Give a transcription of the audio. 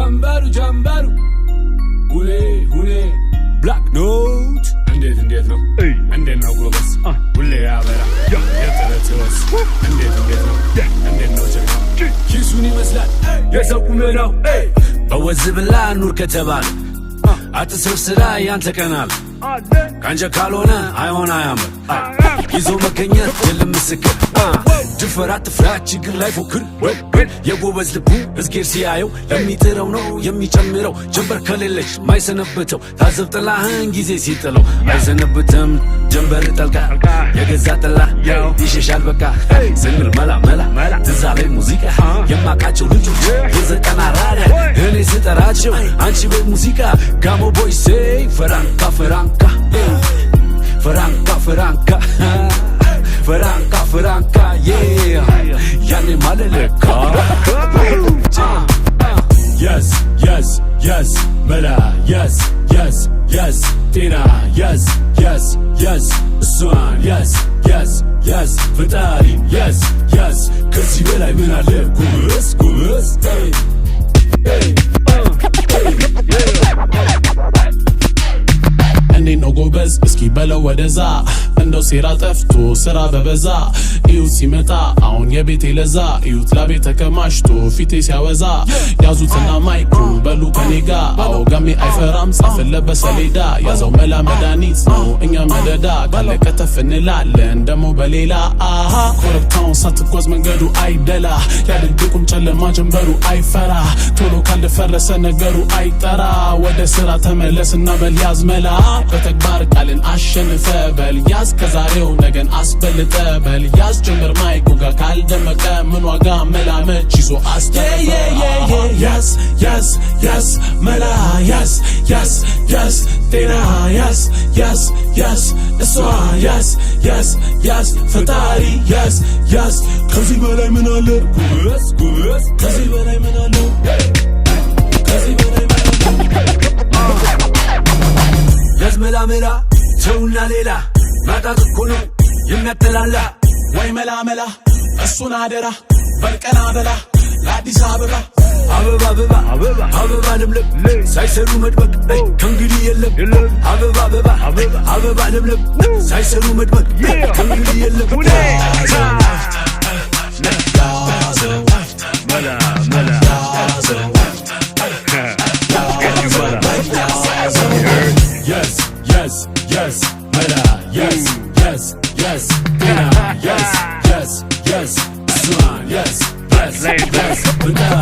ጀንበሩ ጀንበሩ ሁሌ ሁሌ Black Note እንዴት እንዴት ነው? እንዴት ነው ጎበዝ? ሁሌ ያበራ የጥረት ወዝ። እንዴት እንዴት ነው? እንዴት ነው ጀግናው? ኪሱን ይመስላል የሰው ቁመናው። በወዝ ብላ ኑር ከተባለ አትስር ስራ ያንተ ቀናል። ካንጀ ካልሆነ አይሆን አያምር። ይዞ መገኘት የለም ምስክር። ድፈር አትፍራ፣ ችግር ላይ ፎክር። የጎበዝ ልቡ እዝጌር ሲያየው ለሚጥረው ነው የሚጨምረው። ጀንበር ከሌለች ማይሰነብተው ታዘብ ጥላህን ጊዜ ሲጥለው አይሰነብትም። ጀንበር ጠልቃ የገዛ ጥላ ይሸሻል በቃ ስንል መላ መላ ትዝ አለኝ ሙዚቃ። የማቃቸው ልጆች የዘጠና ራዳ እኔ ስጠራቸው አንቺ ቤት ሙዚቃ። ጋሞ boy say ፈራንካ ፈራንካ ፈራንካ ፈራንካ ፈራንካ ፈራንካ yeah ያኔ ማለለካ። Yes, yes, yes መላ፣ yes, yes, yes ጤና፣ yes, yes, yes እሷን፣ yes, yes, yes ፈጣሪ፣ yes, yes ከዚህ በላይ ምን አለ? ጎበዝ ጎበዝ hey, hey, hey. እንዴት ነው ጎበዝ? እስኪ በለው ወደዛ። እንደው ሴራ ጠፍቶ ስራ በበዛ። እዩት ሲመጣ አሁን የቤቴ ለዛ። እዩት ላቤ ተከማችቶ ፊቴ ሲያወዛ። ያዙትና ማይኩን በሉ ከኔ ጋ። አዎ ጋሜ አይፈራም፣ ጻፍለት በሰሌዳ። ያዘው መላ መድኃኒት ነው እኛ መደዳ። ካለቀ ተፍ እንላለን ደሞ በሌላ። አሃ ኮረብታውን ሳትጓዝ መንገዱ አይደላ። ያድግቁም ጨለማ ጀንበሩ አይፈራ። ቶሎ ካልደፈረሰ ነገሩ አይጠራ። ወደ ስራ ተመለስና በል ያዝ መላ። በተግባር ቃልን አሸንፈ በል ያዝ። ከዛሬው ነገን አስበልጠ በል ያዝ። ጀምር ማይኩ ጋር ካልደመቀ ምን ዋጋ መላመች ይዞ አስተረፈ። Yes, yes, yes መላ፣ yes, yes, yes ጤና፣ yes, yes, yes እሷ፣ yes, yes, yes ፈጣሪ፣ yes, yes ከዚህ በላይ ምን አለ? ጎበዝ ጎበዝ። ከዚህ በላይ ምን አለ? ከዚህ በላይ ምን አለ? ያዝ መላ መላ ተውና ሌላ ማጣት እኮ ነው የሚያጠላላ። ወይ መላ መላ እሱን አደራ በልቀና በላ ለአዲስ አበባ። አበባ አበባ አበባ ለምለም ሳይሰሩ መድመቅ ከእንግዲህ የለም። አበባ አበባ አበባ ለምለም ሳይሰሩ መድመቅ ከእንግዲህ የለም። ያዘው መላ መላ ያዘው ያዘው። Yes, yes, yes መላ፣ yes, yes, yes ጤና፣ yes, yes, yes እሷን፣ yes, yes, yes ፈጣሪ።